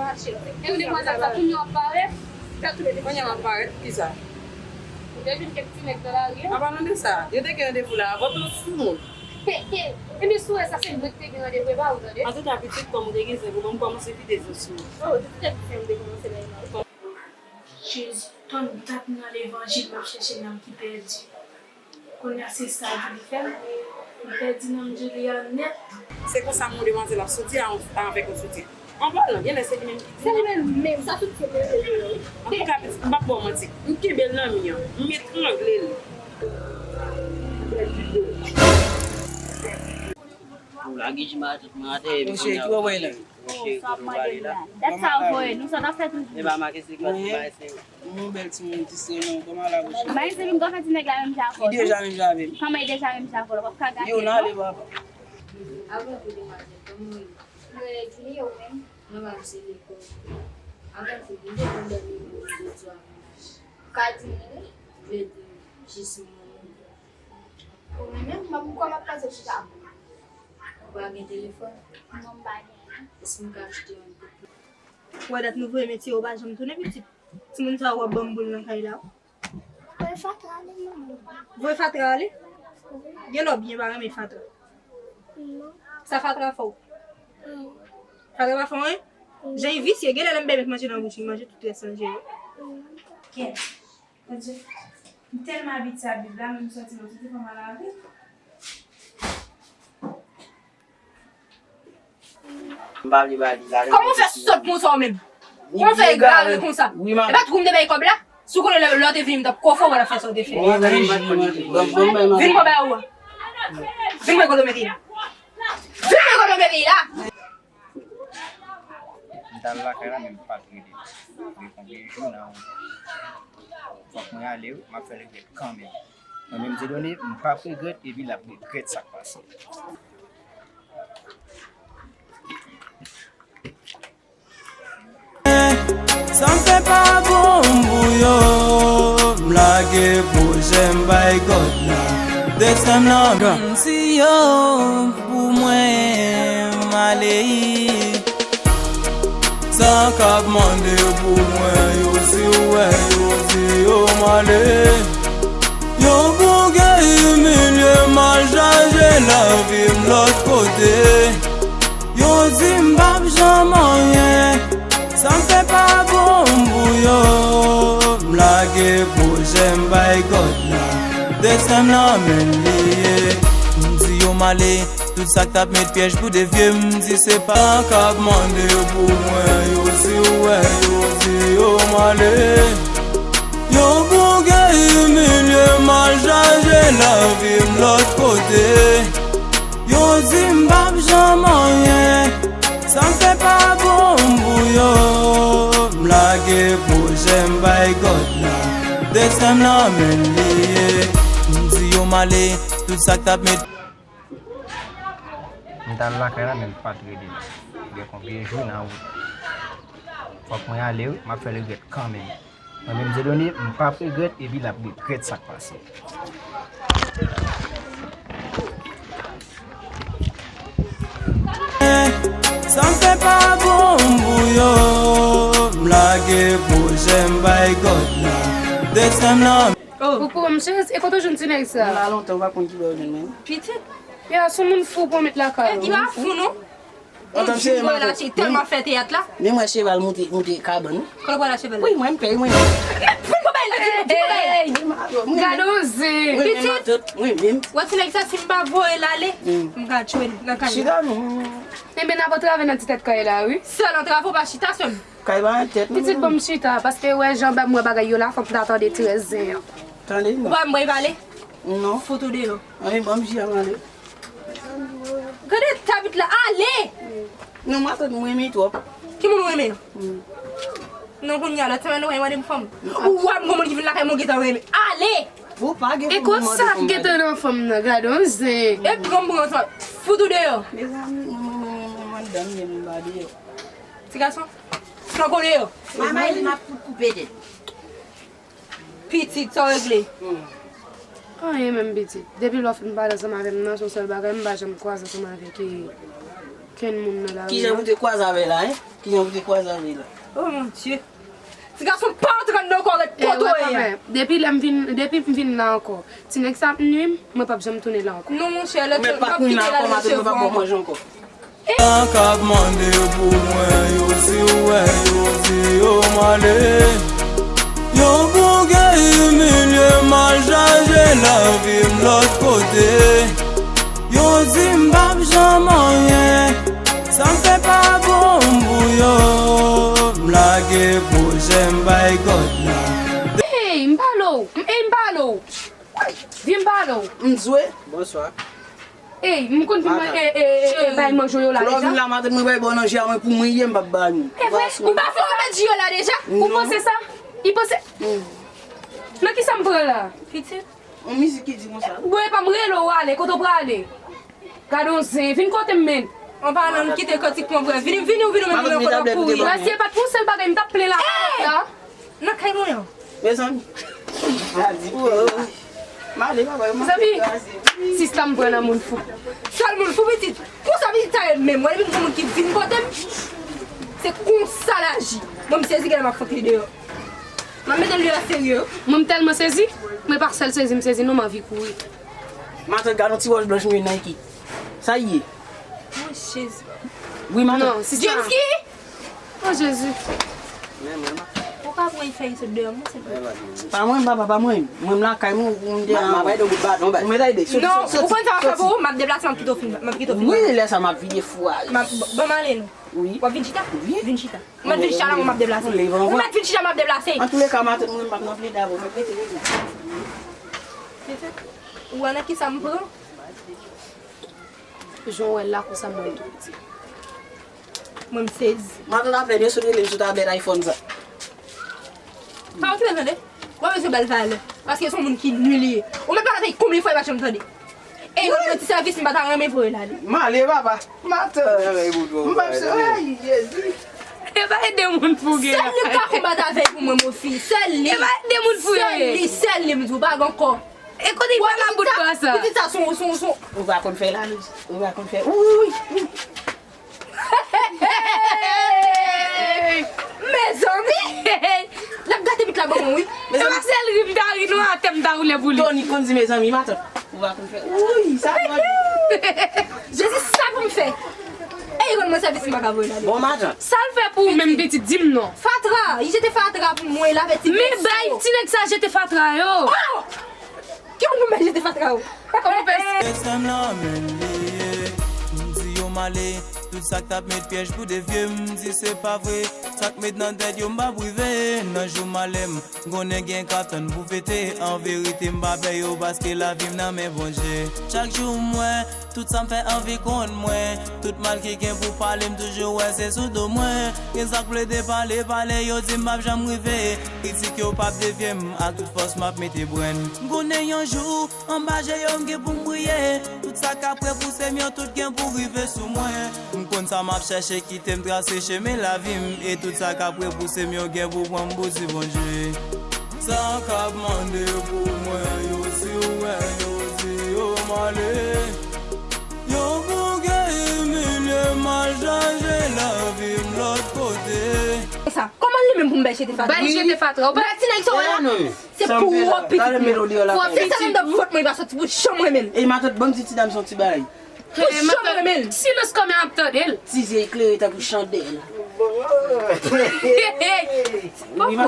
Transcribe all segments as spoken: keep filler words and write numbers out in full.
Mache. E yon demwazèl sa, kounye a w ap parèt. Gad tout. Kounye a m ap parèt, kisa? Ou te jwenn kèk ti nèg nan lari a? An palan de sa, yo te gen randevou la avan tou sou moun. He, he. Ebyen, si w wè sa, se mwen ki te gen randevou, e pa ou, tande. Antouka, pitit, kòm ou te gen zen pou mwen, m kòmanse kite zen sou ou. Oh, depi lè pitit, m te kòmanse bay mal. Jezi, tann dat nan levanjil m ap chèche nanm ki pèdi. Kounye a se sa ki li fè m. M pèdi nanm Julia nèt. Se konsa m wè demwazèl ap soti a, avèk yon soutyen. An palan, genlè se li menm ki di. Se li menm, menm, sa tout se menm li yo. Antouka, pitit, m p ap ba w manti. M kenbe l nan mi an. M etrangle l. Ou lage jima tout mwen atè, epi kounye a ou lage. Sa w ap mande m la. Dat sa w voye, nou sa n ap fè toujou. E pa make se gòt li bay se. Yon bèl timoun ki se non, kòman la bouch? Ba, se vin konfè ti nèg la menm jan avè w. Li deja menm jan avè m. Kòman li deja menm jan avè w? W ap ka gate l non. Yo nan ale papa. Avan tou demwazèl, kòman w ye? Mwen redi li yo menm. Nòmal se lekòl. Avan tou, m te konn dòmi pou de twa mennaj. Ou ka di m wi. Vle di jis mwen menm. Ou menm, m ap, kòman w ap panse w chita? Ou pa gen telefòn? Non, m pa gen. Èske m ka achte yon pou ou? Wè dat nou voye metye yo pa janm tounen pitit. Timoun sa yo w ap ban m boul nan kay la. Voye fatra ale, manman. Voye fatra ale? Gen lè w byen pa renmen fatra. Non. Sa fatra fè w? Non. Fatra pa fè w anyen? Non. Jan li visye, gen lè lè m bay mèt manje nan bouch li, manje tout rès lan jere. Non. Kèt. Bondye, m tèlman abitye a Bib la, men m santi m antre fè mal avè l. M pa vle ba li la. Kòman w fè sòt konsa ou menm? Kòman w fè egare konsa? E pa twou m te bay kòb la? Si w konnen lè, lè w te vini, m t ap kofè w, w t ap fè sa w te fè. Vin pran bagay ou a. Vin pran kote w mete la. Vin pran kote w mete la. M t al lakay la, men m pa t rele. Li konbyen jou nan wout. Fòk mwen ale wi, m ap fè l regrèt kanmenm. Mwen menm, Dieudonné, m p ap regrèt, epi l ap regrèt sa k pase. Sa m fè pa bon pou yo, m lage pwojè m bay God la. Desten m nan men m si yo pou mwen m ale. Sa k ap mande pou mwen yo, si w wè yo, di yo m ale. Yon bouke imilye m al chache lavi m lòt kote. Yo di m p ap janm anyen, sa m fè pa bon pou yo. M lage pwojè m bay God la, desten m nan men li ye. M di yo m ale, tout sa k t ap met pyèj pou devye m, di se pa k ap mande pou mwen yo, si w wè yo, di yo m ale. Yon bouke imilye m al chache lavi m lòt kote. Yo di m p ap janm anyen, sa m fè pa bon pou yo. M lage pwojè m bay God la, desten m nan men li ye. M di yo m ale, tout sa k t ap met. M t al lakay la, men m pa t rele l. Gen konbyen jou nan wout. Fòk mwen ale wi, m ap fè l regrèt kanmenm. Mwen menm, Dieudonné, m p ap regrèt, epi l ap regrèt sa k pase. Sa m fè pa bon pou yo, m lage pwojè m bay God la, desten m nan. Oh. Koukou, m cheri, e kote w jwenn ti nèg sa? M la lontan, ou pa konn ki bò yo jwenn mwen. Pitit. Ya, se yon moun fou pou w met lakay ou. Li pa fou, non. Yon ti bò la, se tèlman fè teyat la. Men mwen cheval moute, moute kabann. Kote w pral ak cheval la? Wi, mwen m pè, mwen. Vin pou bay la, vin pou bay la. Gade yon zen. Pitit. Wè ti nèg sa, si m pa voye l ale, m ka tchwe l nan kay la. Chita non. Enben, n ap antrave nan ti tèt kay la, wi. Sèl antrave, w pa chita sèl. Kay pa nan tèt non. Pitit, ban m chita, paske wè jan m wè bagay yo la, fòk m ta tande trèz zen an. Tande non. Ou pa m bay pale? Non. Fout ou deyò. Anyen, ban m chita, m ale. Gade tabit la, ale! Non, m atann, mwen renmen twòp. Ki moun ou renmen? Non, kounye a, lòt semèn ou wè m fanm. Ou wè m gon moun ki vin lakay mwen gentan renmen. Ale! Ou pa gen fanm. E konsa ap gentan nan fanm nan, gade yon zen. E pran m pran sa. Fout ou deyò. Mezanmi, mwen, mwen, mwen, mwen, mwen, anndan m ye, m pa deyò. Ti gason, flanke w deyò. Mamay li m ap fout koupe tèt. Pitit, sa w regle? Anyen menm pitit. Depi lè w fin pale ansanm avè m nan, se yon sèl bagay, m pa janm kwaze ansanm avèk ki, Kenn moun nan lari. Kijan pou te kwaze avè l la, en? Kijan pou te kwaze avè l la? Oh mon Dieu. Ti gason pa antre anndan kò, ret kote w ye a. Depi lè m vin, depi m vin la ankò, ti nèg sa ap nwi m, mwen p ap janm tounen la ankò. Non monchè, lè m ap kite l al resevwa ankò. Sa k ap mande pou mwen, yo di w wè, yo di yo m ale. Yo bouke, imilye m, al chache lavi m lòt kote. Yo di m p ap janm anyen, sa m fè pa bon pou yo. M lage pwojè m bay God la. Ey, m pale w, ey, m pale w. Vin m pale w. M di w. Bonswa. Ey, m konn vin bay manje yo la deja. Lè w vin la maten, mwen bay bò nan je a mwen pou mwen ye, m p ap ba nou. E vre? Ou pa fè w met je yo la deja? Ou panse sa? Li panse. Nan kisa m pran la? Pitit. Yon mizik ki di konsa. Bon, epa m rele w ale, kote w prale? Gade yon zen, vin kote m menm. An palan, m kite kantik mwen vre. Vini, vini, ou vin ou menm nan kote w ap kouri. Mèsi, e pa t pou yon sèl bagay, m t ap plen la. Nan kay mwen an. Mezanmi. Male papa, mwen kraze. Mezanmi, sista m pran nan moun fou. Sèl moun fou pitit. Konsa pitit sa ye menm. Wè, menm moun ki vin kote m. Se konsa l aji. Mwen m sezi, gade m ap fòk li deyò. M ap mete l deyò serye. Mwen m tèlman sezi. Mwen pa sèl sezi m sezi non, m anvi kouri. Matant, gade yon ti wòch blanch m jwenn nan Nike. Sa l ye? Oh Jezi. Wi, matant. Non, sista. James ki? Oh Jezi. Ou ka pran fèy sot deyò mwen, silvouplè. Pa mwen, papa, pa mwen. Mwen m lakay mwen, ou m deyò. M ap bay yon kout baton, bay. Ou mèt ede. Non, ou konn sa m ap fè pou ou? M ap deplase, m ap kite w fin, m ap kite w fin. Wi, lè sa m ap vide fou a. M ap, bon, m ale non. Wi. W ap vin chita? Wi. Vin chita. Ou mèt vin chita la, mwen m ap deplase. Ou mèt vin chita, m ap deplase. Antouleka, matant, mwen m p ap nan plede avè w, mèt rete rete. Ou wè nan kisa m pran? Jan w wè l la konsa mwen tou di. Mwen m sezi. Matant ap fè de sot rele m sou tabèt iPhone sa. Pa okipe l tande. W ap bezwen ba l valè. Paske se yon moun ki nwi li ye. Ou mèt pa tande konbyen fwa li pa janm tande. E yon ti sèvis m pa ta renmen pou l ale. M ale papa. Matant. M p ap se ay Jezi. E pa ede moun pou gen. Sèl li m ka konbat avè l pou mwen, mon fi. Sèl li. E pa ede moun pou yo ye. Sèl li, sèl li m di w, pa gen ankò. E kote li pran la bout bwa sa? Pitit sa son, son, son. Ou pa konn fè la, ou pa konn fè. Ouy. Mezanmi. L ap gate pit la ban mwen, wi. E pa sèl ri m ta ri non, atè m ta woule pou li. Tony konn di mezanmi, matant. Ou pa konn fè. Ouy, sa bon. Jezi, sa pou m fè? E li rann mwen sèvis, m pa ka voye l ale. Bon, matant. Sa l fè pou ou menm, pitit, di m non. Fatra, li jete fatra pou mwen, l avèti. Men bay ti nèg sa jete fatra yo. Oh! Ki moun pou m jete fatra yo? Kòman fè? Sè m nan men li ye. M di yo m ale, tout sa k t ap met pyèj pou devye m, m di se pa vre. Sa k met nan tèt yo m p ap rive. Nan jou malè m, m konnen gen k ap tann pou fete. An verite m pa pè yo paske lavi m nan men Bondye. Chak jou m wè tout sa m fè anvi kont mwen. Tout mal ki gen pou pale m toujou wè se sou do mwen. Gen sa k plede pale, pale, yo di m p ap janm rive. Kritik yo p ap devye m, ak tout fòs m ap mete brenn. M konnen yon jou, anba je yo m gen pou m briye. Tout sa k ap repouse m yo, tout gen pou rive sou mwen. M konn sa m ap chèche, kite m trase chemen lavi m. E tout sa k ap repouse m yo gen pou pran m pou ti Bondye. Sa k ap mande pou mwen, yo di w wè, yo di yo m ale. Yo bouke, imilye m, al chache lavi m lòt kote. Sa, kòman li menm pou m bay jete fatra? Bay jete fatra. Ou pa ti nèg sa w wè la? Se pou wòp pitit mwen. Se sa nan fòt mwen, li pa sòti pou janm renmen l. E matant, ban m di ti dam sa yon ti bagay. Pou janm renmen l. Silans kòmè ap tande l. Ti zye eklere tankou chandèl.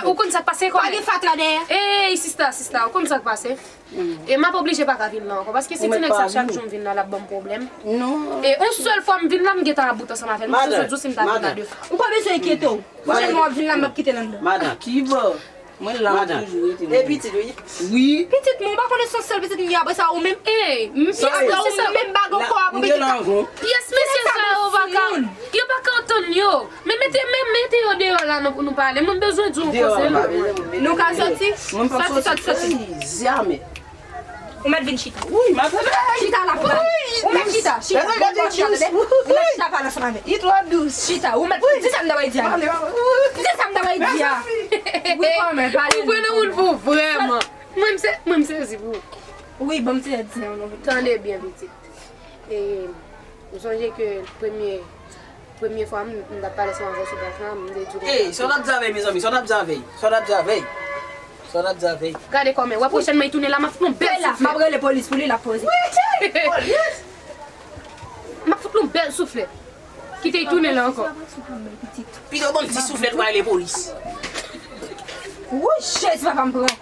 Ou konn sa k pase kòmè? Pa gen fatra dèyè. Ey, sista, sista, ou konn sa k pase? E m ap oblije pa ka vin la ankò, paske se ti nèg sa chak jou m vin la, l ap ban m pwoblèm. E yon sèl fwa m vin la, m gentan ap bout ansanm avè l. M sou sou di w si m ta vin la de fwa. Ou pa bezwen enkyete w. Pwochènman w ap vin la, m ap kite l anndan. Madan, ki bò? Mwen la, m ap toujou rete. E pitit, wi. Wi. Pitit mwen, ou pa konnen se yon sèl pitit m gen, apre sa ou menm. E, m pi apre ou menm pa gen kò a pou pitit sa. Pyès mesye sa yo pa ka, yo pa ka antann yo. Men mete, men mete yo deyò la non pou nou pale. Mwen bezwen di yon koze non. Nou ka sòti? Sòti, sòti, sòti. Jamè. Ou mèt vin chita. Wi, m ap tande. Chita la pou pale. Ou mèt chita, chita. Ou mèt chita pale ansanm avè m. Li twò dous. Chita, ou mèt di sa m ta bay di a. Di sa m ta bay di a. Wi, kòmè, pale. Ou pran nan moun pou vrèman. Mwen m se, mwen m sezi pou ou. Wi, ban m ti lè di sa non. Tande byen pitit. E, ou sonje ke premye Premye fwa m, m t ap pale sou avè sou bak la, m te di w konsa. Ey, sa w t ap di avè, mezanmi? Sa w t ap di avè? Sa w t ap di avè? Sa w t ap di avè? Gade kòman, wè pwochènman li tounen la, m ap fè yon bèl souflèt. M ap rele polis pou li, l ap poze. M ap fout yon bèl souflèt. Kite l tounen la ankò. Pito ban m ti souflèt, w a rele polis. Wouy, Jezi, papa m pran.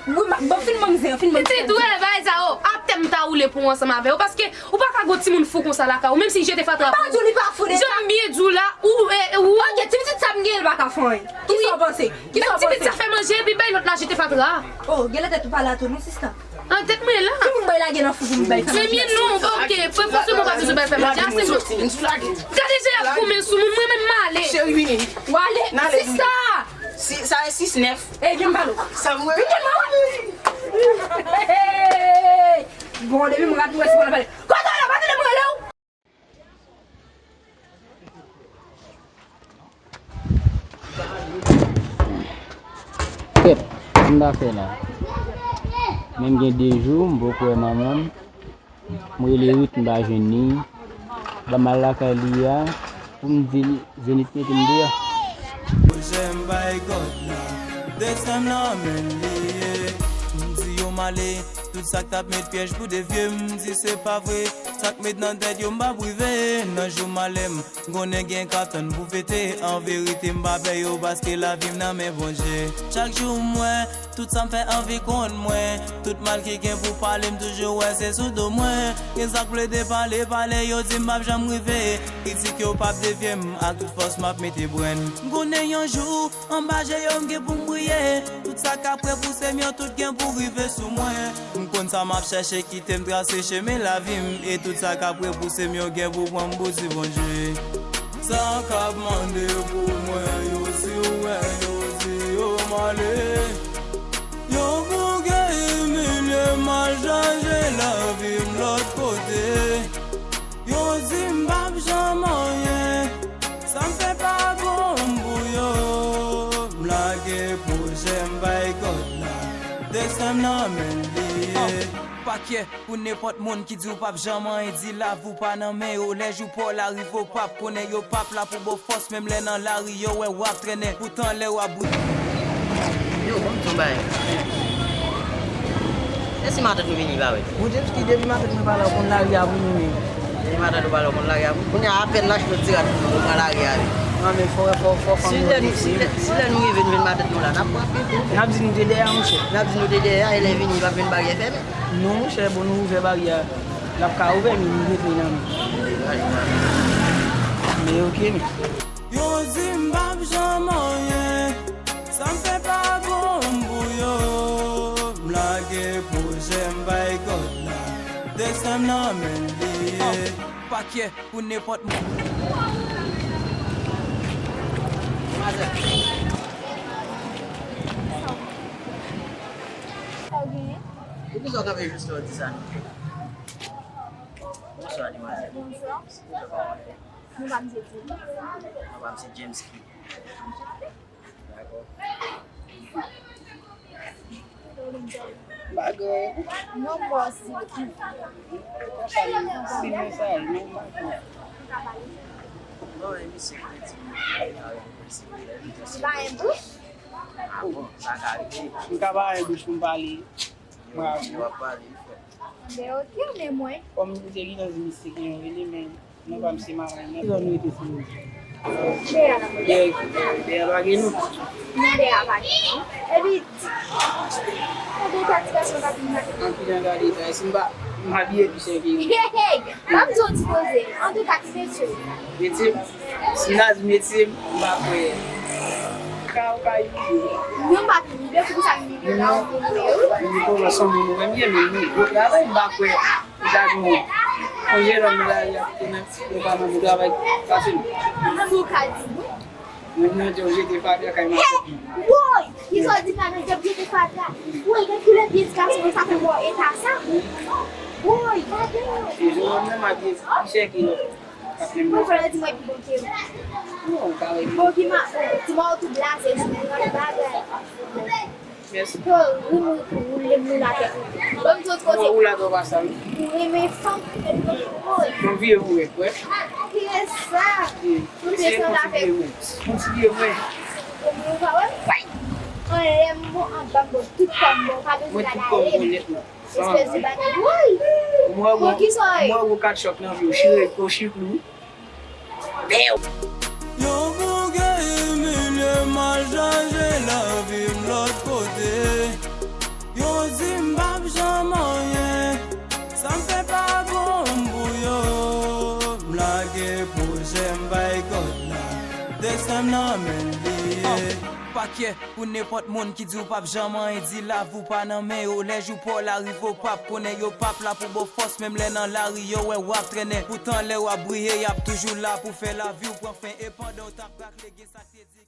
Wi, m ap, bon, fin ban m zen, fin ban m zen. Pitit, wè, bagay sa yo, atè m ta woule pou w ansanm avè yo, paske ou pa ka gon timoun fou konsa lakay ou, menm si jete fatra pou ou. Pa di w li pa fou deja. Jan m byen di w la, ou, e, ou. Ok, ti pitit sa m genyen, l pa ka fè anyen. Kisa w panse? Kisa w panse? Ti pitit sa fè manje, epi bay lòt la jete fatra. Oh, genlè tèt ou pa la tou, non, sista. An tèt mwen la. Ki moun bay lage nan fou pou m bay fè manje? Premye non, ok, fòseman w pa bezwen bay fè manje, ase manje. Gade jan y ap goumen sou moun, mwen menm m ale. Cheri, vini. W ale? Sista! Si, sa e sis nèf. Ey, vin m pale w. Sa vre? Vin m pale w. Bon, depi m rat mwen si mwen pale. Kote w la, pa tande mwen rele w? Kèt, sa m ta fè la? Menm gen de jou, m poko wè manman m. M rele Ruth, m pa jwenn li. Ban m al lakay li a pou m di li Zenith mete m deyò. Pwojè m bay God la, desten m nan men li ye. M di yo m ale, tout sa k t ap met pyèj pou devye m, m di se pa vre. Sa k met nan tèt yo m p ap rive, nan jou malè m, m konnen gen k ap tann pou fete. An verite m pa pè yo, paske lavi m nan men Bondye. Chak jou m wè tout sa m fè anvi kont mwen. Tout mal ki gen pou pale, m toujou wè se sou do mwen. Gen sa k plede pale, pale, yo di m p ap janm rive. Kritik yo p ap devye m, ak tout fòs m ap mete brenn. M konnen yon jou, anba je yo m gen pou m briye. Tout sa k ap repouse m yo, tout gen pou rive sou mwen. M konn sa m ap chèche, kite m trase chemen lavi m. E tout sa k ap repouse m yo gen pou pran m pou di Bondye. Sa k ap mande pou mwen, yo si w wè, yo di yo m ale. Yo bouke, imilye m, al chache lavi m lòt kote. Yo di m p ap janm anyen, sa m fè pa bon pou yo. M lage pwojè m bay God la, desten m nan men li ye. Pakè pou nenpòt moun ki di w p ap janm anyen, di lavi w pa nan men yo. Lè jou pa w la rive, w p ap konnen, yo p ap la pou ba w fòs, menm lè nan lari yo wè w ap trennen, poutan lè w ap bri. Yo, ban m di w yon bagay. E si matant nou vini, li pa wè? Bon, James, ki depi matant mwen pa la, ou konn lari a pou nou menm. Depi matant ou pa la, ou konn lari a pou nou? Kounye a, apèn n achte yon ti rad pou nou, nou pran lari a, wi. Non, men fò, fò, fò fanm nou rive, si lè nou rive, nou jwenn matant nou la, n ap frape tou. N ap di nou te dèyè, monchè. N ap di nou te dèyè, e lè vini, l ap jwenn baryè fèmen. Non, monchè, bon, nou ouvè baryè a. L ap ka ouvè, men li ret li nan men. Men oke, men. Yo di m p ap janm anyen, sa m fè pa bon pou yo. M lage pwojè m bay God la, desten m nan men li ye. Pakè pou nenpòt moun. Sa w genyen? Poukisa w kanpe jis lè w di sa? Bonswa, demwazèl. Bonswa. Poukisa w pa mande? Nou pa misye James. Nou pa misye James ki? Anchante. Dakò. Bagay. Non, mwen si. Konsa li, si mesaj, non, bagay. Non, e misye ki te di m, li pa yon bouch. Ah bon, sa ka rive. M ka pa yon bouch pou m pale. Bravo. Yo, yo ap pale, frè. Ben, oke, men mwen. Kòm m te gentan di misye ki yon rele, men non pa m se Maray, non. Kilè nou rete sou dèyè a? Dèyè, dèyè pa gen non. Non, dèyè pa gen non. Epi, ti, an tou ka, ti gason pa vin maten. An ki jan gade sa, si m pa, m abiye pi chè ke li. Hey, hey, pa m di yon ti koze. An tou ka, ki metye w? Metye m? Si m ta di metye m, m pa kwè. Ou ka, ou ka imilye. Non, m pa t imilye, poukisa m imilye la, ou imilye wi. Imilye kòman, se yon moun ou renmen, men nou gwo travay, m pa kwè ou ta gen yon, yon jennonm nan lari a ki te nan ti, yo pa mande travay fasil. An tou ka di wi. Mwen nan djòb jete fatra kay matant mwen. Woy! Kisa w di m la nan djòb jete fatra? Woy, gad koulè pye ti gason sa fè bò eta sa. Woy, gade. E jennonm nan m abiye pi chè ke lòt. Mwen fè yo di mwen pi bon ke ou. Non, ou pa wè. Bon, ki ma, di mwen ou tou blaze, di mwen yon bagay. Mèsi. Yo, ri m, ri m, ri m, ri m la tèt. Bon, m sot kote. Ou la dò pa sa, wi. Ou renmen fanm, ou renmen fanm. Bon, vire pou wè, wè. Ki e sa? Ou te sanble avèk. Kontinye mwen. Kontinye mwen. Ou pa wè? Anlè m bon, anba m bon, tout kò m bon, pa bezwen gade ayen. Mwen tout kò m bon nèt, non. Espèce de bagay. Woy! Mwen wè gwo, mwen wè gwo kat chòk nan vi w. Chire, ko chik lou. Yon bouke imilye m al chache lavi m lòt kote. Yo di m p ap janm anyen, sa m fè pa bon pou yo. M lage pwojè m bay God la, desten m nan men l li ye. Pa kyè pou nenpòt moun ki di w p ap janm anyen, di lavi w pa nan men yo. Lè jou pa w la rive, w p ap konnen yo p ap la pou ba w fòs, menm lè nan lari yo wè w ap trennen. Poutan lè w ap briye, y ap toujou la pou fè lavi w pran fen. E pandan w t ap rakle, gen sa k te di.